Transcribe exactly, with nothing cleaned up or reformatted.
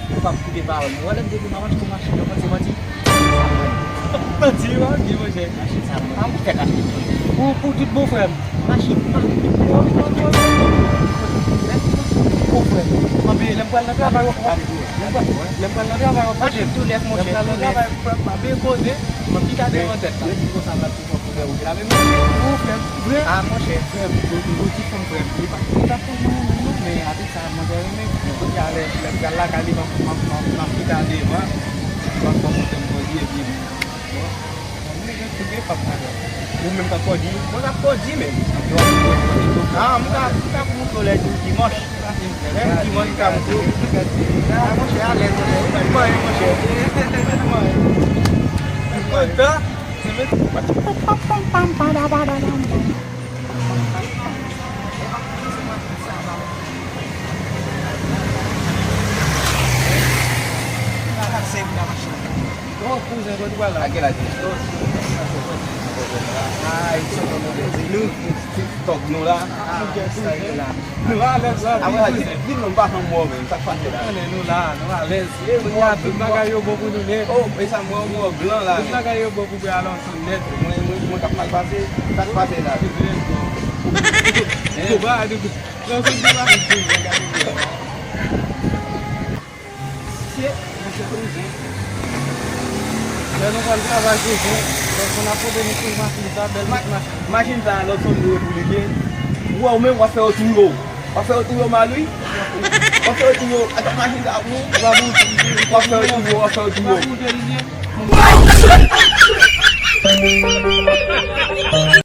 Ou p ap koupe pawòl mwen. Ou wè lè m te di w m ap achte yon machin, ou konn se manti? Manti, manti, monchè. Machin sa, mwen. A, ou fèk achte pou mwen. Pou, pou tout bon frè m. Machin, machin. Bon frè m. Anpi, lè m pral nan travay, w ap, w ap, lè m pral, lè m pral nan travay, w ap, machin tou nèf, monchè. Lè m pral nan travay, w ap, m ap poze, m ap chita devan tèt la. Ou frè m, vre? A, monchè, frè m, m gon ti fanm, frè m. Li pa, li pa tèlman renmen m non, men avèk sa, mwen te renmen. Kounye a, lè, lè m pral lakay li, m ap, m ap, m ap, m ap chita devan, m ap fè monte m kòdi, epi, bon, mwen gen tout gen fanm la. Ou menm k ap kòdi? Mwen k ap kòdi, men. A, m ka, m ka montre w lè dimanch. Lè dimanch, m ka montre w. A, monchè, alèz, monchè. Ou mèt manyen, monchè. Ou mèt manyen. M kontan. Oh, kouzen, kote w pral la? A, gen la, gen. Ah, ils sont dans le désert. Nou, TikTok, nou la. Ah, sa ye la. Nou alèz la. Ah, wè, di, di non, m pa janm wè w, men sa k pase la. Konnen nou la, nou alèz. Kounye a, tout bagay yo bon pou nou nèt. Oh, e sa, mwen, mwen blan la. Tout bagay yo bon pou Bray Alonso nèt. Mwen, mwen, mwen k ap mal pase, sa k pase la. Tou ba, tou ba. Non, se di ba. Mesye, mesye, kouzen. Lè nou pral travay, kouzen, lè nou ap pote nou sou machin sa, bèl machin. Machin sa, lòt son nou repiblisye. Ou wè, ou menm, w ap fè yo touye w. W ap fè yo touye w mal, wi. W ap fè yo touye w. Atò machin sa pou ou. W ap fè yo touye w, w ap fè yo touye w.